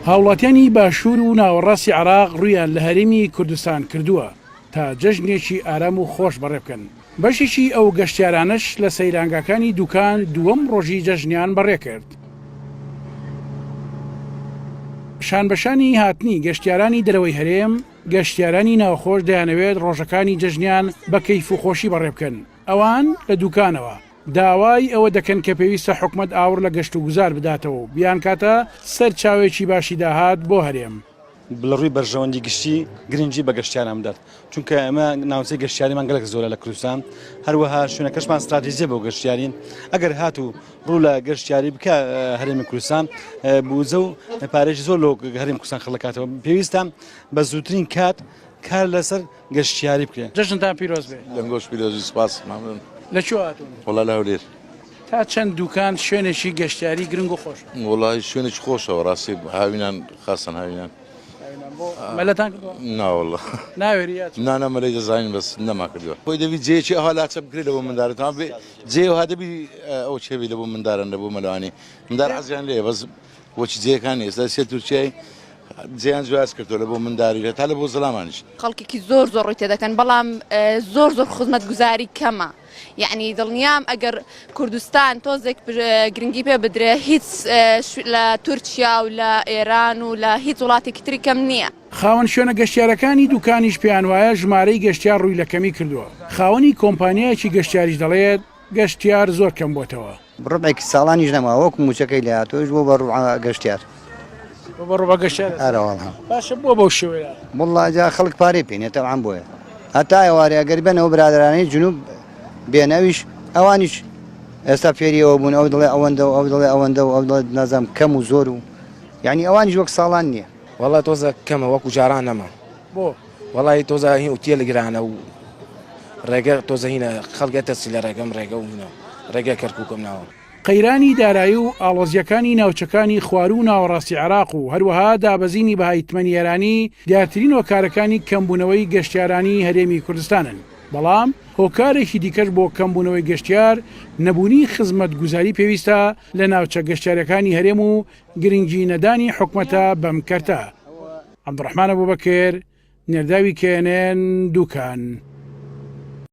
هاوڵاتیانی باشوور و ناوەڕاستی عێراق ڕوویان لە هەرێمی کوردستان کردووە تا جەژنێکی ئارام و خۆش بەڕێبکەن، بەشێکی ئەو گەشتیارانەش لە سەیرانگاکانی دوکان دووەم ڕۆژی جەژنیان بەڕێکرد. شانبەشانی هاتنی گەشتیارانی دەرەوەی هەرێم، گەشتیارانی ناوخۆش دەیانەوێت ڕۆژەکانی جەژنیان بە کەیف و خۆشی بەڕێبکەن، ئەوان لە دوکانەوە داوای ئەوە دەکەن کە پێویستە حکومەت ئاوڕ لە گەشتوگوزار بداتەوە و بیانکاتە سەرچاوەیەکی باشی داهات بۆ هەرێم. لە ڕووی بەرژەوەندی گشتی گرنگی بە گەشتیاران بدات، چونکە ئێمە ناوچەی گەشتیاریمان گەلەک زۆرە لە کوردستان، هەروەها شوێنەکەشمان ستراتیژیە بۆ گەشتیاری، ئەگەر هاتوو ڕوو لە گەشتیاری بکە هەرێمی کوردستان بوجە و پارێکی زۆر لۆ هەرێمی کوردستان خەڵکاتەوە، پێویستە بە زووترین کات کار لەسەر گەشتیاری بکرێ. جەژنتان پیرۆز بێ. دەنگۆش پیرۆزی سپاس مەمنون. لە کوێ هاتوون؟ وەڵا لە هەولێر. تا چەند دوکان شوێنێکی گەشتیاری گرنگ و خۆشە؟ وەڵای شوێنێکی خۆشە بەڕاستی هاوینان خاستان هاوینان. هاوینان بۆ مەلەتان کردووە؟ نا وەڵا. ناوێری یا چ؟ نا نا مەلەی دەزانین بەس نەمان کردووە. خۆی دەبی جێیەکی ئەوها لاچە بکرێ لە بۆ مندارە تەمام بێ جێ ئەوها دەبی ئەو چێ بی لە بۆ منداران لە بۆ مەلەوانی مندار حەزیان لێیە بەس وەکی جێیەکان نیە ئێستا سێ تورکیای جێیان جیاواز کردووە لە بۆ منداری هەتا لە بۆ زەلامانیش. خەڵکێکی زۆر زۆر ڕووی تێدەکەن بەڵام زۆر زۆر خزمەتگوزاری کەمە یەعنی دڵنیام ئەگەر کوردستان تۆزێک گرنگی پێ بدرێ هیچ لە تورکیا و لە ئێران و لە هیچ وڵاتێکی تری کەم نییە. خاوەن شوێنە گەشتیارەکانی دوکانیش پێیانوایە ژمارەی گەشتیار ڕووی لە کەمی کردووە، خاوەنی کۆمپانیایەکی گەشتیاریش دەڵێت، گەشتیار زۆر کەم بۆتەوە. ڕوبعێکی ساڵانیش نەماوە وەکو موچەکەی لێ هاتووە بۆ بە ڕوبعە گەشتیار. بۆ بە ڕوبعە گەشتیار. ئەرە وەڵا. باشە بۆ بەو شێوەیە؟ وەڵا جا خەڵک پارەی پێ نیە تەبعەن بۆیە. هەتا ئێوارێ ئەگەر بێنەوە برادەرانەی جنوب بێن ئەویش ئەوانیش ئێستا فێری ئەوە بوون ئەو دەڵێ ئەوەندە و ئەو دەڵێ ئەوەندە و ئەو دەڵێ نازانم کەم و زۆر و یعنی ئەوانیش وەک ساڵان نییە. وەڵا تۆزە کەمە وەکو جاران نەما. بۆ؟ وەڵی تۆزە هین ئوتێل گرانە و ڕێگە تۆزە هینە خەڵک ئەترسی لە ڕێگەم ڕێگە و هینە ڕێگە کەرکوکم ناوە. قەیرانی دارایی و ئاڵۆزییەکانی ناوچەکانی خواروو و ناوەڕاستی عێراق و هەروەها دابەزینی بەهای تمەنی ئێرانی دیارترین هۆکارەکانی کەمبوونەوەی گەشتیارانی هەرێمی کوردستانن، بەڵام هۆکارێکی دیکەش بۆ کەمبوونەوەی گەشتیار نەبوونی خزمەتگوزاری پێویستە لە ناوچە گەشتیارییەکانی هەرێم و گرنگی نەدانی حکومەتە بەم کەرتە. عەبدولڕەحمان ئەبوبەکر، نێردراوی کێ ئێن ئێن، دوکان.